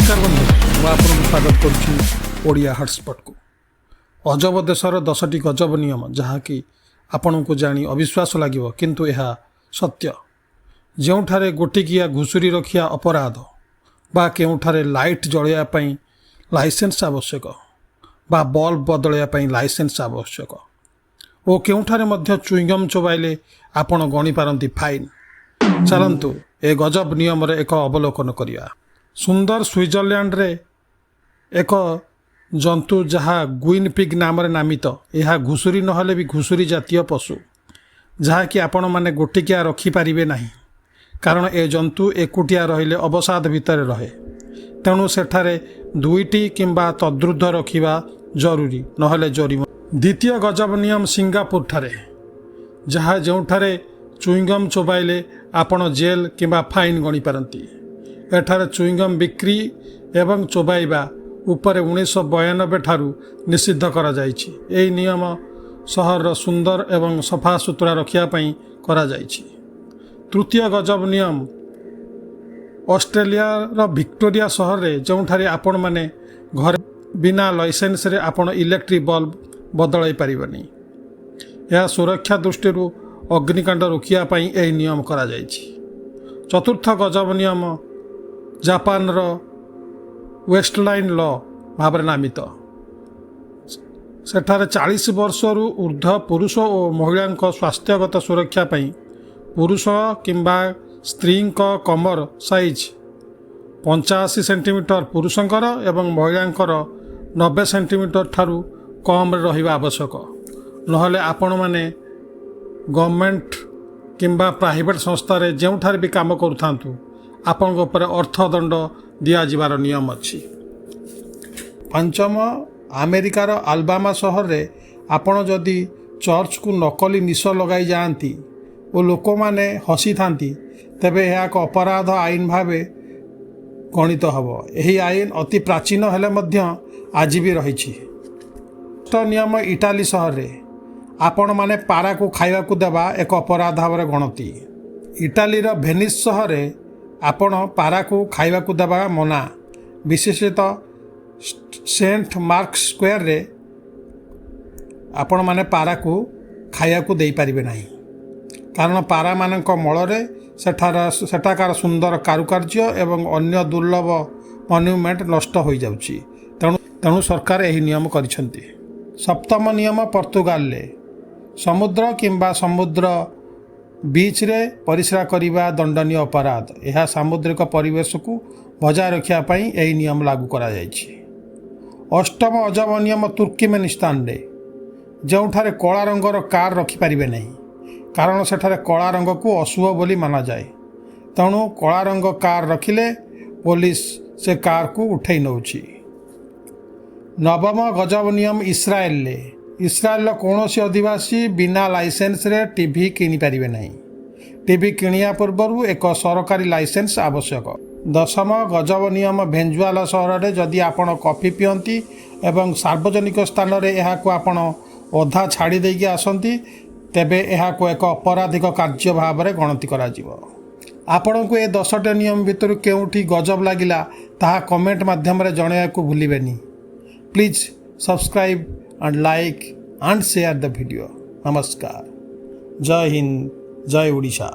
ନମସ୍କାର ବନ୍ଧୁ, ମୁଁ ଆପଣଙ୍କୁ ସ୍ୱାଗତ କରୁଛି ଓଡ଼ିଆ ହଟସ୍ପଟ୍କୁ। ଅଜବ ଦେଶର 10ଟି ଗଜବ ନିୟମ, ଯାହାକି ଆପଣଙ୍କୁ ଜାଣି ଅବିଶ୍ୱାସ ଲାଗିବ, କିନ୍ତୁ ଏହା ସତ୍ୟ। ଯେଉଁଠାରେ ଗୋଟିକିଆ ଘୁଷୁରୀ ରଖିବା ଅପରାଧ ବା କେଉଁଠାରେ ଲାଇଟ୍ ଜଳାଇବା ପାଇଁ ଲାଇସେନ୍ସ ଆବଶ୍ୟକ ବା ବଲ୍ବ ବଦଳାଇବା ପାଇଁ ଲାଇସେନ୍ସ ଆବଶ୍ୟକ ଓ କେଉଁଠାରେ ମଧ୍ୟ ଚୁଇଙ୍ଗମ୍ ଚୋବାଇଲେ ଆପଣ ଗଣିପାରନ୍ତି ଫାଇନ୍। ଚାଲନ୍ତୁ, ଏ ଗଜବ ନିୟମର ଏକ ଅବଲୋକନ କରିବା। ସୁନ୍ଦର ସୁଇଜରଲ୍ୟାଣ୍ଡରେ ଏକ ଜନ୍ତୁ, ଯାହା ଗୁଇନ୍ ପିଗ୍ ନାମରେ ନାମିତ। ଏହା ଘୁଷୁରୀ ନହେଲେ ବି ଘୁଷୁରୀ ଜାତୀୟ ପଶୁ, ଯାହାକି ଆପଣମାନେ ଗୋଟିକିଆ ରଖିପାରିବେ ନାହିଁ, କାରଣ ଏ ଜନ୍ତୁ ଏକୁଟିଆ ରହିଲେ ଅବସାଦ ଭିତରେ ରହେ। ତେଣୁ ସେଠାରେ ଦୁଇଟି କିମ୍ବା ତଦୁର୍ଦ୍ଧ୍ୱ ରଖିବା ଜରୁରୀ, ନହେଲେ ଜରିମାନା। ଦ୍ୱିତୀୟ ଗଜବ ନିୟମ ସିଙ୍ଗାପୁରଠାରେ, ଯେଉଁଠାରେ ଚୁଇଙ୍ଗମ୍ ଚୋବାଇଲେ ଆପଣ ଜେଲ୍ କିମ୍ବା ଫାଇନ୍ ଗଣିପାରନ୍ତି। ଏଠାରେ ଚୁଇଙ୍ଗମ୍ ବିକ୍ରି ଏବଂ ଚୋବାଇବା ଉପରେ 1992 ଠାରୁ ନିଷିଦ୍ଧ କରାଯାଇଛି। ଏହି ନିୟମ ସହରର ସୁନ୍ଦର ଏବଂ ସଫାସୁତୁରା ରଖିବା ପାଇଁ କରାଯାଇଛି। ତୃତୀୟ ଗଜବ ନିୟମ ଅଷ୍ଟ୍ରେଲିଆର ଭିକ୍ଟୋରିଆ ସହରରେ, ଯେଉଁଠାରେ ଆପଣମାନେ ଘରେ ବିନା ଲାଇସେନ୍ସରେ ଆପଣ ଇଲେକ୍ଟ୍ରିକ୍ ବଲ୍ବ ବଦଳାଇ ପାରିବେନି। ଏହା ସୁରକ୍ଷା ଦୃଷ୍ଟିରୁ ଅଗ୍ନିକାଣ୍ଡ ରୋକିବା ପାଇଁ ଏହି ନିୟମ କରାଯାଇଛି। ଚତୁର୍ଥ ଗଜବ ନିୟମ ଜାପାନର ୱେଷ୍ଟଲାଇନ୍ ଲ ଭାବରେ ନାମିତ। ସେଠାରେ 40 ବର୍ଷରୁ ଉର୍ଦ୍ଧ୍ୱ ପୁରୁଷ ଓ ମହିଳାଙ୍କ ସ୍ୱାସ୍ଥ୍ୟଗତ ସୁରକ୍ଷା ପାଇଁ ପୁରୁଷ କିମ୍ବା ସ୍ତ୍ରୀଙ୍କ କମର ସାଇଜ୍ 85 ସେଣ୍ଟିମିଟର ପୁରୁଷଙ୍କର ଏବଂ ମହିଳାଙ୍କର 90 ସେଣ୍ଟିମିଟର ଠାରୁ କମ୍ରେ ରହିବା ଆବଶ୍ୟକ। ନହେଲେ ଆପଣମାନେ ଗଭର୍ଣ୍ଣମେଣ୍ଟ କିମ୍ବା ପ୍ରାଇଭେଟ୍ ସଂସ୍ଥାରେ ଯେଉଁଠାରେ ବି କାମ କରୁଥାନ୍ତୁ, ଆପଣଙ୍କ ଉପରେ ଅର୍ଥଦଣ୍ଡ ଦିଆଯିବାର ନିୟମ ଅଛି। ପଞ୍ଚମ, ଆମେରିକାର ଆଲବାମା ସହରରେ ଆପଣ ଯଦି ଚର୍ଚ୍ଚକୁ ନକଲି ନିଶ ଲଗାଇ ଯାଆନ୍ତି ଓ ଲୋକମାନେ ହସିଥାନ୍ତି, ତେବେ ଏହା ଏକ ଅପରାଧ ଆଇନ ଭାବେ ଗଣିତ ହେବ। ଏହି ଆଇନ ଅତି ପ୍ରାଚୀନ ହେଲେ ମଧ୍ୟ ଆଜି ବି ରହିଛି। ଷଷ୍ଠ ନିୟମ, ଇଟାଲୀ ସହରରେ ଆପଣମାନେ ପାରାକୁ ଖାଇବାକୁ ଦେବା ଏକ ଅପରାଧ ଭାବରେ ଗଣତି। ଇଟାଲୀର ଭେନିସ୍ ସହରରେ ଆପଣ ପାରାକୁ ଖାଇବାକୁ ଦେବା ମନା। ବିଶେଷତଃ ସେଣ୍ଟ ମାର୍କ ସ୍କୋୟାରରେ ଆପଣମାନେ ପାରାକୁ ଖାଇବାକୁ ଦେଇପାରିବେ ନାହିଁ, କାରଣ ପାରାମାନଙ୍କ ମଳରେ ସେଠାକାର ସୁନ୍ଦର କାରୁକାର୍ଯ୍ୟ ଏବଂ ଅନ୍ୟ ଦୁର୍ଲଭ ମନ୍ୟୁମେଣ୍ଟ ନଷ୍ଟ ହୋଇଯାଉଛି। ତେଣୁ ସରକାର ଏହି ନିୟମ କରିଛନ୍ତି। ସପ୍ତମ ନିୟମ, ପର୍ତ୍ତୁଗାଲରେ ସମୁଦ୍ର କିମ୍ବା ସମୁଦ୍ର ବିଚ୍ରେ ପରିସ୍ରା କରିବା ଦଣ୍ଡନୀୟ ଅପରାଧ। ଏହା ସାମୁଦ୍ରିକ ପରିବେଶକୁ ବଜାୟ ରଖିବା ପାଇଁ ଏହି ନିୟମ ଲାଗୁ କରାଯାଇଛି। ଅଷ୍ଟମ ଅଜବ ନିୟମ ତୁର୍କମେନିସ୍ତାନରେ, ଯେଉଁଠାରେ କଳା ରଙ୍ଗର କାର୍ ରଖିପାରିବେ ନାହିଁ, କାରଣ ସେଠାରେ କଳା ରଙ୍ଗକୁ ଅଶୁଭ ବୋଲି ମାନାଯାଏ। ତେଣୁ କଳା ରଙ୍ଗ କାର୍ ରଖିଲେ ପୋଲିସ ସେ କାର୍କୁ ଉଠାଇ ନେଉଛି। ନବମ ଗଜବ ନିୟମ ଇସ୍ରାଏଲରେ। ଇସ୍ରାଏଲର କୌଣସି ଅଧିବାସୀ ବିନା ଲାଇସେନ୍ସରେ ଟିଭି କିଣିପାରିବେ ନାହିଁ। ଟିଭି କିଣିବା ପୂର୍ବରୁ ଏକ ସରକାରୀ ଲାଇସେନ୍ସ ଆବଶ୍ୟକ। ଦଶମ ଗଜବ ନିୟମ ଭେଞ୍ଜୁଆଲା ସହରରେ ଯଦି ଆପଣ କଫି ପିଅନ୍ତି ଏବଂ ସାର୍ବଜନିକ ସ୍ଥାନରେ ଏହାକୁ ଆପଣ ଅଧା ଛାଡ଼ି ଦେଇକି ଆସନ୍ତି, ତେବେ ଏହାକୁ ଏକ ଅପରାଧିକ କାର୍ଯ୍ୟ ଭାବରେ ଗଣତି କରାଯିବ। ଆପଣଙ୍କୁ ଏ 10ଟି ନିୟମ ଭିତରୁ କେଉଁଠି ଗଜବ ଲାଗିଲା, ତାହା କମେଣ୍ଟ ମାଧ୍ୟମରେ ଜଣାଇବାକୁ ଭୁଲିବେନି। Please subscribe and like and share the video. ନମସ୍କାର, ଜୟ ହିନ୍ଦ, ଜୟ ଓଡ଼ିଶା।